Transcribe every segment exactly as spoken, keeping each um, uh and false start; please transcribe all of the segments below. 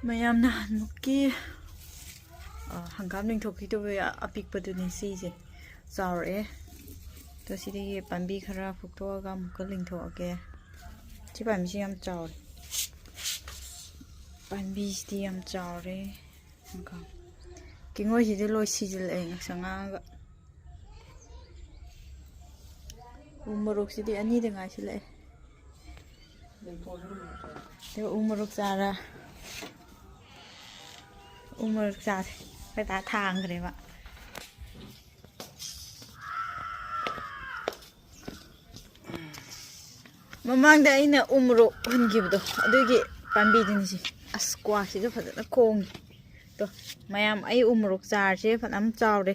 ꯃꯌꯥꯝ ꯅꯍꯥꯟꯃꯨꯛꯀꯤ, ꯑ, ꯍꯪꯒꯥꯝ ꯂꯤꯡꯊꯣꯛꯈꯤꯗꯕ ꯑꯄꯤꯛꯄꯗꯨꯅꯤ ꯁꯤꯁꯦ꯫ ꯆꯥꯎꯔꯛꯑꯦ꯫ ꯑꯗꯣ ꯁꯤꯗꯒꯤ ꯄꯥꯝꯕꯤ ꯈꯔ ꯐꯨꯛꯇꯣꯛꯑꯒ ꯑꯃꯨꯛꯀ ꯂꯤꯡꯊꯣꯛꯑꯒꯦ꯫ ꯁꯤ ꯄꯥꯝꯕꯤꯁꯤ ꯌꯥꯝ ꯆꯥꯎꯔꯦ꯫ ꯄꯥꯝꯕꯤꯁꯤꯗꯤ ꯌꯥꯝ ꯆꯥꯎꯔꯦ꯫ ꯍꯪꯒꯥꯝ꯫ ꯀꯦꯡꯉꯣꯏꯁꯤꯗꯤ ꯂꯣꯏ ꯁꯤꯖꯤꯜꯂꯛꯑꯦ ꯉꯛꯁꯪ ꯉꯥꯡꯉꯒ꯫ ꯎ ꯃꯣꯔꯣꯛꯁꯤꯗꯤ ꯑꯅꯤꯗ ꯉꯥꯏꯁꯤꯜꯂꯛꯑꯦ꯫ ꯑꯗꯨꯒ ꯎ ꯃꯣꯔꯣꯛ ꯆꯥꯔ, ꯎ ꯃꯣꯔꯣꯛ ꯆꯥꯔꯦ꯫ ꯑꯩꯈꯣꯏ ꯗꯥ ꯊꯥꯡꯈ꯭ꯔꯦꯕ꯫ ꯃꯃꯥꯡꯗ ꯑꯩꯅ ꯎ ꯃꯣꯔꯣꯛ ꯍꯨꯟꯈꯤꯕꯗꯣ, ꯑꯗꯨꯒꯤ ꯄꯥꯝꯕꯤꯗꯨꯅꯤ ꯁꯤ꯫ ꯑꯁ, ꯀ꯭ꯋꯥꯛꯁꯤꯁꯨ ꯐꯖꯅ ꯈꯣꯡꯉꯤ꯫ ꯇꯣ, ꯃꯌꯥꯝ, ꯑꯩ ꯎ ꯃꯣꯔꯣꯛ ꯆꯥꯔꯁꯦ ꯐꯅꯌꯥꯝ ꯆꯥꯎꯔꯦ꯫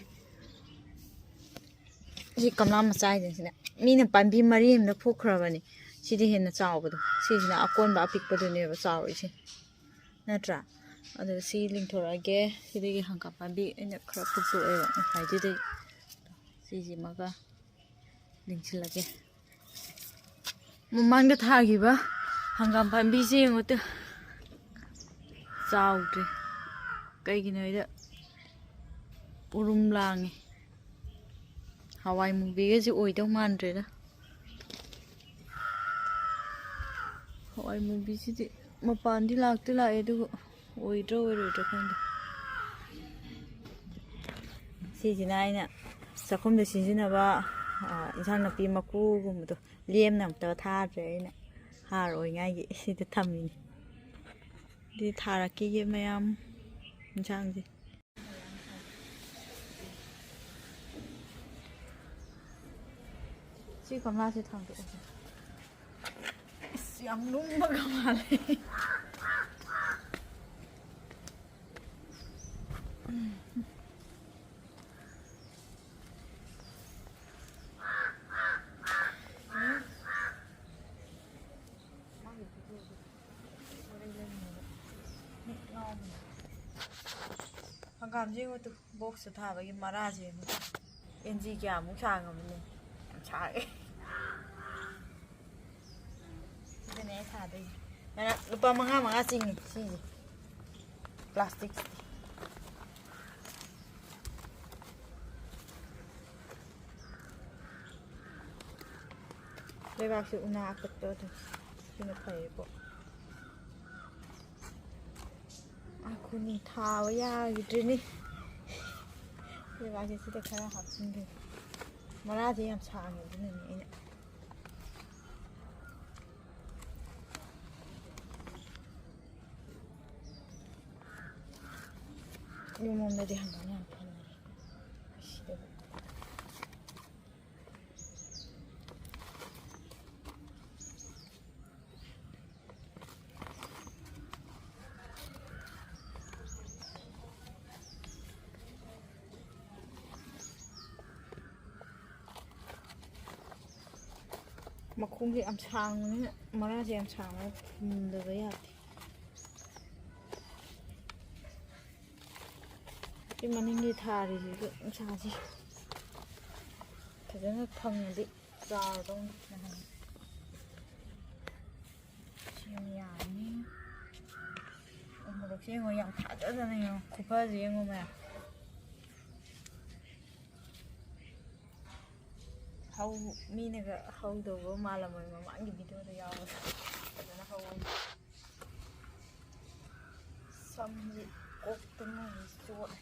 ꯁꯤ ꯀꯝꯂꯥ ꯃꯆꯥ ꯍꯥꯏꯁꯤꯅ ꯃꯤꯅ ꯄꯥꯝꯕꯤ ꯃꯔꯤ ꯑꯃꯗ ꯐꯨꯛꯈ꯭ꯔꯕꯅꯤ꯫ ꯁꯤꯗꯤ ꯍꯦꯟꯅ ꯆꯥꯎꯕꯗꯣ, ꯁꯤꯁꯤꯅ ꯑꯀꯣꯟꯕ ꯑꯄꯤꯛꯄꯗꯨꯅꯦꯕ ꯆꯥꯎꯔꯤꯁꯦ, ꯅꯠꯇ꯭ꯔꯥ? ꯑꯗꯣ ꯁꯤ ꯂꯤꯡꯊꯣꯔꯛꯑꯒꯦ꯫ ꯁꯤꯗꯒꯤ ꯍꯪꯒꯥꯝ ꯄꯥꯝꯕꯤ ꯑꯩꯅ ꯈꯔ ꯐꯨꯛꯇꯣꯛꯑꯦꯕ ꯉꯁꯥꯏꯗꯨꯗꯩ꯫ ꯁꯤꯁꯤꯃꯒ ꯂꯤꯡꯁꯤꯜꯂꯒꯦ꯫ ꯃꯃꯥꯡꯗ ꯊꯥꯈꯤꯕ ꯍꯪꯒꯥꯝ ꯄꯥꯝꯕꯤꯁꯦ ꯌꯦꯡꯉꯨ ꯇꯨ꯫ ꯆꯥꯎꯗ꯭ꯔꯦ꯫ ꯀꯩꯒꯤꯅꯣ ꯍꯥꯏꯗ ꯎꯔꯨꯝ ꯂꯥꯡꯉꯦ꯫ ꯍꯋꯥꯏ ꯃꯨꯕꯤꯒꯁꯦ ꯑꯣꯏꯗꯧ ꯃꯥꯟꯗ꯭ꯔꯦꯗ꯫ ꯍꯋꯥꯏ ꯃꯨꯕꯤꯁꯤꯗꯤ ꯃꯄꯥꯟꯗꯤ ꯂꯥꯛꯇꯤ ꯂꯥꯛꯑꯦ, ꯑꯗꯨꯒ ꯑꯣꯏꯗ꯭ꯔꯥ ꯑꯣꯏꯔꯣꯏꯗ꯭ꯔꯥ ꯈꯪꯗꯦ꯫ ꯁꯤꯁꯤꯅ ꯑꯩꯅ ꯆꯥꯛꯈꯨꯝꯗ ꯁꯤꯖꯤꯟꯅꯕ, ꯑ, ꯏꯟꯁꯥꯡ ꯅꯥꯄꯤ ꯃꯀꯨꯒꯨꯝꯕꯗꯣ ꯂꯦꯝꯅ ꯑꯝꯇ ꯊꯥꯗ꯭ꯔꯦ꯫ ꯑꯩꯅ ꯍꯥꯔ ꯑꯣꯏꯉꯥꯏꯒꯤ ꯁꯤꯗ ꯊꯝꯃꯤꯅꯤ꯫ ꯑꯗꯨꯗꯤ ꯊꯥꯔꯛꯈꯤꯒꯦ ꯃꯌꯥꯝ ꯏꯟꯁꯥꯡꯁꯦ꯫ ꯁꯤ ꯒꯝꯂꯥꯁꯦ ꯊꯥꯡꯗꯣꯛꯑꯁꯦ꯫ ꯑꯁ, ꯌꯥꯝ ꯂꯨꯝꯕꯒ ꯃꯥꯜꯂꯦ꯫ ꯍꯪꯒꯥꯝꯁꯦ ꯌꯦꯡꯉꯨ ꯇꯨ, ꯕꯣꯛꯁꯇ ꯊꯥꯕꯒꯤ ꯃꯔꯥꯁꯦ ꯌꯦꯡꯉꯨ꯫ ꯏꯟꯆꯤ ꯀꯌꯥꯃꯨꯛ ꯁꯥꯡꯉꯕꯅꯦ? ꯌꯥꯝ ꯁꯥꯡꯉꯦ꯫ ꯁꯤꯗꯅꯦ ꯑꯩ ꯊꯥꯗꯣꯏꯁꯦ꯫ ꯉꯔꯥꯡ ꯂꯨꯄꯥ ꯃꯉꯥ ꯃꯉꯥ ꯆꯤꯡꯉꯤ ꯁꯤꯁꯦ꯫ ꯄ꯭ꯂꯥꯁꯇꯤꯛꯁꯤꯗꯤ꯫ ꯂꯩꯕꯥꯛꯁꯦ ꯎꯅꯥ ꯑꯀꯠꯄ ꯑꯗꯨꯝ ꯁꯤꯅ ꯐꯩꯌꯦꯀꯣ꯫ ꯑꯩꯈꯣꯏꯅꯤ ꯊꯥꯕ ꯌꯥꯈꯤꯗ꯭ꯔꯤꯅꯤ꯫ ꯂꯩꯕꯥꯛꯁꯦ ꯁꯤꯗ ꯈꯔ ꯍꯥꯞꯆꯤꯟꯒꯦ꯫ ꯃꯔꯥꯁꯦ ꯌꯥꯝ ꯁꯥꯡꯉꯦ, ꯑꯗꯨꯅꯅꯦ ꯑꯩꯅ ꯌꯨꯝꯂꯣꯝꯗꯗꯤ ꯍꯪꯒꯥꯝ ꯌꯥꯝ ꯐꯅꯩ꯫ ꯑꯁꯤꯗꯗꯤ꯫ ꯃꯈꯣꯡꯁꯦ ꯌꯥꯝ ꯁꯥꯡꯕꯅꯤꯅ, ꯃꯔꯥꯁꯦ ꯌꯥꯝ ꯁꯥꯡꯕꯅꯤꯅ ꯈꯨꯝꯗꯕ ꯌꯥꯗꯦ꯫ ꯁꯤ ꯃꯅꯤꯡꯒꯤ ꯊꯥꯔꯤꯁꯤꯁꯨ ꯅꯨꯡꯁꯥꯁꯤ ꯐꯖꯅ ꯐꯪꯉꯗꯤ ꯆꯥꯔꯗꯧꯅꯤ꯫ ꯁꯤ ꯌꯥꯝ ꯌꯥꯝꯃꯤ꯫ ꯎ ꯃꯣꯔꯣꯛꯁꯦ ꯌꯦꯡꯉꯣ, ꯌꯥꯝ ꯊꯥꯖꯗꯅ ꯌꯦꯡꯉꯣ, ꯈꯨꯐꯁꯦ ꯌꯦꯡꯉꯣ ꯃꯌꯥꯝ꯫ ꯍꯧ-, ꯃꯤꯅꯒ ꯍꯧꯗꯧꯕ ꯃꯥꯜꯂꯝꯃꯣꯏ, ꯃꯃꯥꯡꯒꯤ ꯚꯤꯗꯤꯑꯣꯗ ꯌꯥꯎꯕꯗꯣ꯫ ꯐꯖꯅ ꯍꯧꯋꯦ꯫ ꯁꯝꯁꯤ ꯀꯣꯛꯇꯨꯝ ꯆꯣꯠꯂꯦ꯫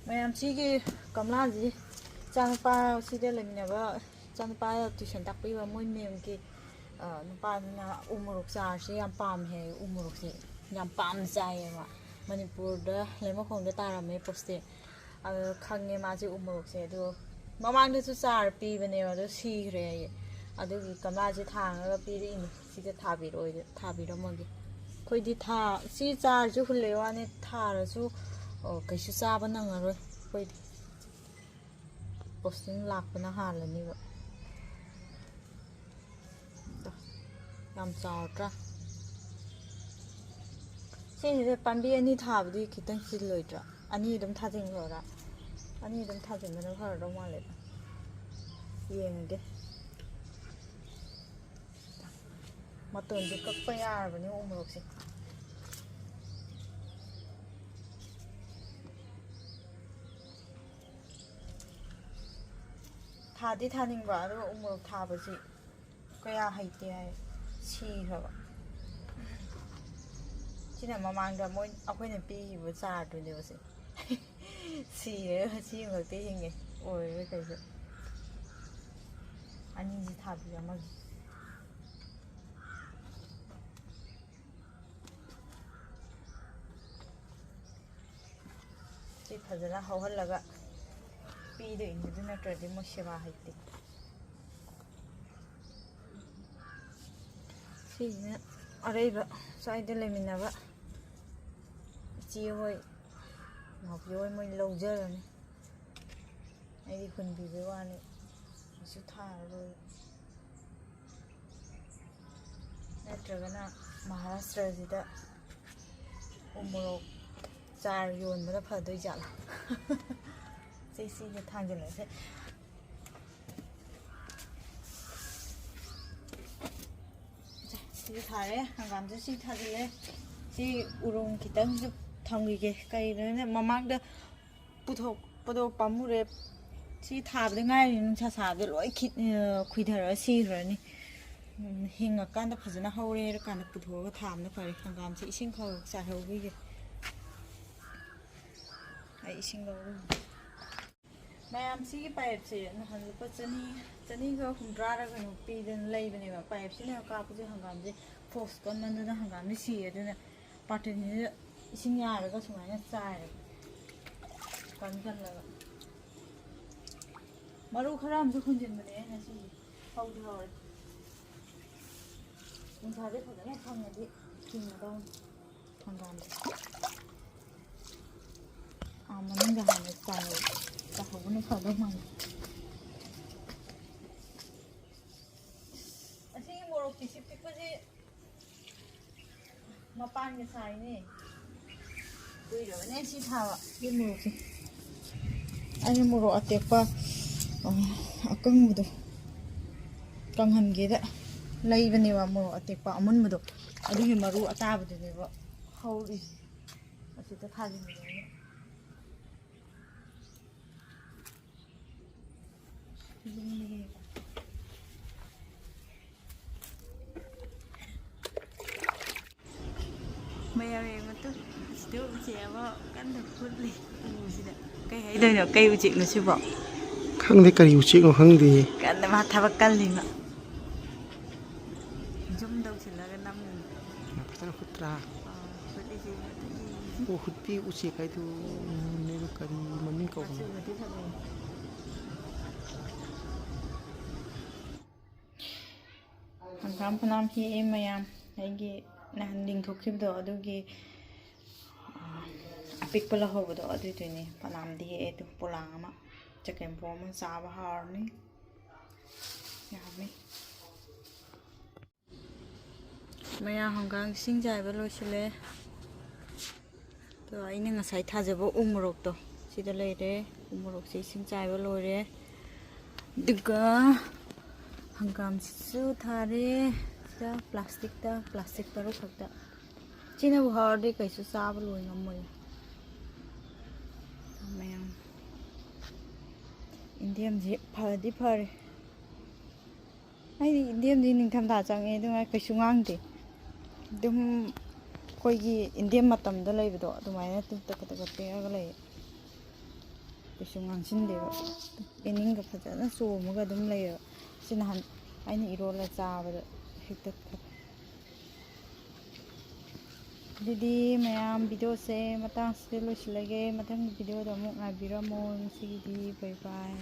ꯃꯌꯥꯝ, ꯁꯤꯒꯤ ꯀꯝꯂꯥꯁꯤ ꯏꯆꯥꯅꯨꯄꯥ, ꯁꯤꯗ ꯂꯩꯃꯤꯟꯅꯕ ꯏꯆꯥꯅꯨꯄꯥ ꯇ꯭ꯌꯨꯁꯟ ꯇꯥꯛꯄꯤꯕ ꯃꯣꯏ ꯃꯦꯝꯒꯤ, ꯑ, ꯅꯨꯄꯥꯗꯨꯅ ꯎ ꯃꯣꯔꯣꯛ ꯆꯥꯔꯁꯦ ꯌꯥꯝ ꯄꯥꯝꯃꯦ ꯍꯥꯏꯌꯦ꯫ ꯎ ꯃꯣꯔꯣꯛꯁꯦ ꯌꯥꯝ ꯄꯥꯝꯅ ꯆꯥꯏꯌꯦꯕ꯫ ꯃꯅꯤꯄꯨꯔꯗ ꯂꯩꯃꯈꯣꯡꯗ ꯇꯥꯔꯝꯃꯦ ꯄꯣꯁꯇꯤꯡ꯫ ꯑꯗꯨ ꯈꯪꯉꯦ ꯃꯥꯁꯦ ꯎ ꯃꯣꯔꯣꯛꯁꯦ꯫ ꯑꯗꯣ ꯃꯃꯥꯡꯗꯁꯨ ꯆꯥꯔ ꯄꯤꯕꯅꯦꯕ, ꯑꯗꯣ ꯁꯤꯈ꯭ꯔꯦ ꯍꯥꯏꯌꯦ꯫ ꯑꯗꯨꯒꯤ ꯀꯝꯂꯥꯁꯦ ꯊꯥꯡꯉꯒ ꯄꯤꯔꯛꯏꯅꯦ꯫ ꯁꯤꯗ ꯊꯥꯕꯤꯔꯛꯑꯣꯏꯗ-, ꯊꯥꯕꯤꯔꯝꯃꯒꯦ꯫ ꯑꯩꯈꯣꯏꯗꯤ ꯊꯥ-, ꯁꯤ ꯆꯥꯔꯁꯨ ꯍꯨꯜꯂꯦ ꯋꯥꯅꯤ, ꯊꯥꯔꯁꯨ, ꯑꯣ, ꯀꯩꯁꯨ ꯆꯥꯕ ꯅꯪꯉꯔꯣꯏ ꯑꯩꯈꯣꯏꯗꯤ꯫ ꯄꯣꯁꯇꯤꯡ ꯂꯥꯛꯄꯅ ꯍꯥꯜꯂꯅꯤꯕ꯫ ꯌꯥꯝ ꯆꯥꯎꯗ꯭ꯔꯥ? ꯁꯤꯁꯤꯗ ꯄꯥꯝꯕꯤ ꯑꯅꯤ ꯊꯥꯕꯗꯤ ꯈꯤꯇꯪ ꯆꯤꯜꯂꯣꯏꯗ꯭ꯔꯣ? ꯑꯅꯤ ꯑꯗꯨꯝ ꯊꯥꯖꯤꯟꯈ꯭ꯔꯣꯔꯥ? ꯑꯅꯤ ꯑꯗꯨꯝ ꯊꯥꯖꯤꯟꯕꯅ ꯐꯔꯗꯧ ꯃꯥꯜꯂꯦꯗ꯫ ꯌꯦꯡꯉꯒꯦ꯫ ꯃꯇꯣꯟꯁꯦ ꯀꯛꯄ ꯌꯥꯔꯕꯅꯦ ꯎ ꯃꯣꯔꯣꯛꯁꯦ꯫ ꯊꯥꯗꯤ ꯊꯥꯅꯤꯡꯕ, ꯑꯗꯨꯒ ꯎ ꯃꯣꯔꯣꯛ ꯊꯥꯕꯁꯤ ꯀꯌꯥ ꯍꯩꯇꯦ ꯍꯥꯏ꯫ ꯁꯤꯈ꯭ꯔꯕ꯫ ꯁꯤꯅ ꯃꯃꯥꯡꯗ ꯃꯣꯏ, ꯑꯩꯈꯣꯏꯅ ꯄꯤꯈꯤꯕ ꯆꯥꯔꯗꯨꯅꯦꯕ ꯁꯤ꯫ ꯁꯤꯔꯦ, ꯁꯤ ꯑꯃꯈꯛꯇꯤ ꯍꯤꯡꯉꯦ꯫ ꯑꯣꯏꯔꯣꯏ ꯀꯩꯁꯨ꯫ ꯑꯅꯤꯁꯤ ꯊꯥꯕꯤꯔꯣ, ꯑꯃꯒꯤ꯫ ꯁꯤ ꯐꯖꯅ ꯍꯧꯍꯜꯂꯒ ꯄꯤꯗꯣꯏꯅꯤ, ꯑꯗꯨ ꯅꯠꯇ꯭ꯔꯗꯤ ꯃꯣꯏ ꯁꯦꯕꯥ ꯍꯩꯇꯦ꯫ ꯁꯤꯁꯤꯅ ꯑꯔꯩꯕ ꯁ꯭ꯋꯥꯏꯗ ꯂꯩꯃꯤꯟꯅꯕ ꯏꯆꯦ ꯍꯣꯏ, ꯅꯥꯎꯄꯤ ꯍꯣꯏ ꯃꯣꯏ ꯂꯧꯖꯔꯅꯤ꯫ ꯑꯩꯗꯤ ꯍꯨꯟꯕꯤꯕꯩ ꯋꯥꯅꯤ, ꯀꯩꯁꯨ ꯊꯥꯔꯔꯣꯏ꯫ ꯅꯠꯇ꯭ꯔꯒꯅ ꯃꯍꯥꯔꯥꯁꯇ꯭ꯔꯁꯤꯗ ꯎ ꯃꯣꯔꯣꯛ ꯆꯥꯔ ꯌꯣꯟꯕꯅ ꯐꯗꯣꯏ ꯖꯥꯠꯂꯥ? ꯁꯤ, ꯁꯤꯒ ꯊꯥꯡꯖꯤꯜꯂꯁꯦ꯫ ꯁꯤ ꯊꯥꯔꯦ, ꯍꯪꯒꯥꯝꯁꯦ ꯁꯤ ꯊꯥꯖꯤꯜꯂꯦ꯫ ꯁꯤ ꯎꯔꯨꯝ ꯈꯤꯇꯪꯁꯨ ꯊꯝꯈꯤꯒꯦ꯫ ꯀꯩꯅꯣꯅ ꯃꯃꯥꯡꯗ ꯄꯨꯊꯣꯛꯄꯗꯣ ꯄꯥꯝꯃꯨꯔꯦ꯫ ꯁꯤ ꯊꯥꯕꯗ ꯉꯥꯏꯔꯤ, ꯅꯨꯡꯁꯥ ꯁꯥꯕꯗ ꯂꯣꯏ ꯈꯤꯠ-, ꯈꯨꯏꯊꯔꯒ ꯁꯤꯈ꯭ꯔꯅꯤ꯫ ꯎꯝ, ꯍꯤꯡꯉꯀꯥꯟꯗ ꯐꯖꯅ ꯍꯧꯔꯦ ꯍꯥꯏꯔꯀꯥꯟꯗ ꯄꯨꯊꯣꯛꯑꯒ ꯊꯥꯕꯅ ꯐꯔꯦ꯫ ꯍꯪꯒꯥꯝꯁꯦ ꯏꯁꯤꯡ ꯈꯔ ꯆꯥꯏꯍꯧꯈꯤꯒꯦ꯫ ꯑꯩ ꯏꯁꯤꯡ ꯂꯧꯔꯨꯒꯦ꯫ ꯃꯌꯥꯝ, ꯁꯤꯒꯤ ꯄꯥꯏꯞꯁꯦ ꯅꯍꯥꯟ ꯂꯨꯄꯥ ꯆꯅꯤ, ꯆꯅꯤꯒ ꯍꯨꯝꯗ꯭ꯔꯥꯔ ꯀꯩꯅꯣ ꯄꯤꯗꯅ ꯂꯩꯕꯅꯦꯕ꯫ ꯄꯥꯏꯞꯁꯤꯅ ꯀꯥꯞꯄꯁꯦ ꯍꯪꯒꯥꯝꯁꯦ ꯐꯣꯛꯁ ꯀꯟꯃꯟꯗꯅ ꯍꯪꯒꯥꯝꯁꯦ ꯁꯤꯌꯦ꯫ ꯑꯗꯨꯅ ꯄꯥꯔꯇꯤꯟꯁꯤꯗ ꯏꯁꯤꯡ ꯌꯥꯔꯒ ꯁꯨꯃꯥꯏꯅ ꯆꯥꯏꯔꯦ꯫ ꯀꯟ ꯀꯜꯂꯒ꯫ ꯃꯔꯨ ꯈꯔ ꯑꯃꯁꯨ ꯍꯨꯟꯖꯤꯟꯕꯅꯦ ꯑꯩꯅ ꯁꯤꯁꯦ꯫ ꯍꯧꯗꯤ ꯍꯧꯔꯦ꯫ ꯅꯨꯡꯁꯥꯁꯦ ꯐꯖꯅ ꯐꯪꯉꯗꯤ ꯍꯤꯡꯒꯗꯧꯅꯤ ꯍꯪꯒꯥꯝꯁꯦ꯫ ꯑꯥ, ꯃꯅꯨꯡꯗ ꯍꯥꯟꯅ ꯆꯥꯏꯍꯧ-, ꯆꯥꯏꯍꯧꯕꯅ ꯐꯗꯧ ꯃꯥꯜꯂꯦ꯫ ꯑꯁꯤꯒꯤ ꯃꯣꯔꯣꯛ ꯄꯤꯁꯤꯛ ꯄꯤꯛꯄꯁꯤ ꯃꯄꯥꯟꯒ ꯁꯥꯏꯅꯦ꯫ ꯀꯨꯏꯔꯕꯅꯦ ꯁꯤ ꯊꯥꯕ꯫ ꯁꯤ ꯃꯣꯔꯣꯛꯁꯦ꯫ ꯑꯩꯅ ꯃꯣꯔꯣꯛ ꯑꯇꯦꯛꯄ, ꯑ, ꯑꯀꯪꯕꯗꯣ, ꯀꯪꯍꯟꯒꯦꯗ ꯂꯩꯕꯅꯦꯕ, ꯃꯣꯔꯣꯛ ꯑꯇꯦꯛꯄ ꯑꯃꯨꯟꯕꯗꯣ꯫ ꯑꯗꯨꯒꯤ ꯃꯔꯨ ꯑꯇꯥꯕꯗꯨꯅꯦꯕ ꯍꯧꯔꯤꯁꯦ꯫ ꯑꯁꯤꯗ ꯊꯥꯖꯤꯟꯕꯅꯦ ꯑꯩꯅ꯫ ꯃꯌꯥꯝ ꯌꯦꯡꯉꯨ ꯇꯨ, ꯑꯁꯤꯗ ꯎꯆꯦꯛ ꯑꯃ ꯀꯟꯅ ꯐꯨꯠꯂꯤ ꯎꯁꯤꯗ꯫ ꯀꯩ ꯍꯥꯏꯗꯣꯏꯅꯣ? ꯀꯩ ꯎꯆꯦꯛꯅꯣ ꯁꯤꯕꯣ? ꯈꯪꯗꯦ, ꯀꯔꯤ ꯎꯆꯦꯛꯅꯣ ꯈꯪꯗꯦ꯫ ꯀꯟꯅ ꯃꯥ ꯊꯕꯛ ꯀꯜꯂꯤ ꯃꯥ꯫ ꯖꯨꯝ ꯇꯧꯁꯤꯜꯂꯒ ꯅꯝꯃꯤ꯫ ꯐꯖꯅ ꯐꯨꯠꯇ꯭ꯔꯥ? ꯑꯥ, ꯐꯨꯠꯂꯤꯁꯦ ꯌꯦꯡꯉꯨ ꯇꯨ, ꯌꯦꯡꯉꯨ꯫ ꯑꯣ, ꯍꯨꯠꯄꯤ ꯎꯆꯦꯛ ꯍꯥꯏꯗꯨꯅꯦꯕ, ꯀꯔꯤ ꯃꯃꯤꯡ ꯀꯧꯕꯅꯣ? ꯃꯆꯨꯒꯗꯤ ꯐꯖꯩ꯫ ꯍꯪꯒꯥꯝ ꯐꯅꯌꯥꯝ ꯍꯦꯛꯑꯦ ꯃꯌꯥꯝ꯫ ꯑꯩꯒꯤ ꯅꯍꯥꯟ ꯂꯤꯡꯊꯣꯛꯈꯤꯕꯗꯣ, ꯑꯗꯨꯒꯤ, ꯑ, ꯑꯄꯤꯛꯄ ꯂꯧꯍꯧꯕꯗꯣ, ꯑꯗꯨꯏꯗꯨꯅꯦ꯫ ꯐꯅꯌꯥꯝꯗꯤ ꯍꯦꯛꯑꯦ꯫ ꯑꯗꯨ ꯄꯣꯂꯥꯡ ꯑꯃ ꯆꯒꯦꯝꯄꯣꯝ ꯑꯃ ꯆꯥꯕ ꯍꯥꯎꯔꯅꯤ꯫ ꯌꯥꯝꯃꯤ꯫ ꯃꯌꯥ ꯍꯪꯒꯥꯝ ꯏꯁꯤꯡ ꯆꯥꯏꯕ ꯂꯣꯏꯁꯤꯜꯂꯦ꯫ ꯑꯗꯣ ꯑꯩꯅ ꯉꯁꯥꯏ ꯊꯥꯖꯕ ꯎ ꯃꯣꯔꯣꯛꯇꯣ ꯁꯤꯗ ꯂꯩꯔꯦ꯫ ꯎ ꯃꯣꯔꯣꯛꯁꯦ ꯏꯁꯤꯡ ꯆꯥꯏꯕ ꯂꯣꯏꯔꯦ꯫ ꯑꯗꯨꯒ ꯍꯪꯒꯥꯝꯁꯤꯁꯨ ꯊꯥꯔꯦ꯫ ꯁꯤꯗ ꯄ꯭ꯂꯥꯁꯇꯤꯛꯇ, ꯄ꯭ꯂꯥꯁꯇꯤꯛ ꯇꯔꯨꯛ ꯈꯛꯇ꯫ ꯁꯤꯅꯕꯨ ꯍꯧꯔꯗꯤ ꯀꯩꯁꯨ ꯆꯥꯕ ꯂꯣꯏ ꯉꯝꯃꯣꯏ꯫ ꯃꯌꯥꯝ ꯏꯟꯗꯤꯌꯝꯁꯤ ꯐꯗꯤ ꯐꯔꯦ꯫ ꯑꯩꯗꯤ ꯏꯟꯗꯤꯌꯝꯗꯤ ꯅꯤꯡꯊꯝꯊꯥ ꯆꯪꯉꯦ, ꯑꯗꯨꯅ ꯀꯩꯁꯨ ꯉꯥꯡꯗꯦ꯫ ꯑꯗꯨꯝ ꯑꯩꯈꯣꯏꯒꯤ ꯏꯟꯗꯤꯌꯝ ꯃꯇꯝꯗ ꯂꯩꯕꯗꯣ ꯑꯗꯨꯃꯥꯏꯅ ꯑꯗꯨꯝ ꯇꯀ ꯇꯀ ꯇꯦꯛꯑꯒ ꯂꯩ꯫ ꯀꯩꯁꯨ ꯉꯥꯡꯁꯤꯟꯗꯦꯕ꯫ ꯏꯅꯤꯡꯒ ꯐꯖꯅ ꯆꯣꯝꯃꯒ ꯑꯗꯨꯝ ꯂꯩꯌꯦꯕ꯫ ꯁꯤ ꯅꯍꯥꯟ ꯑꯩꯅ ꯏꯔꯣꯜꯂ ꯆꯥꯕꯗ ꯍꯦꯛꯇꯠꯈ꯭ꯔꯦ꯫ ꯑꯗꯨꯗꯤ ꯃꯌꯥꯝ, ꯚꯤꯗꯤꯑꯣꯁꯦ ꯃꯇꯥꯡꯁꯤꯗ ꯂꯣꯏꯁꯤꯜꯂꯒꯦ꯫ ꯃꯊꯪꯒꯤ ꯚꯤꯗꯤꯑꯣꯗ ꯑꯃꯨꯛ ꯉꯥꯏꯕꯤꯔꯝꯃꯣ꯫ ꯉꯁꯤꯒꯤꯗꯤ bye bye꯫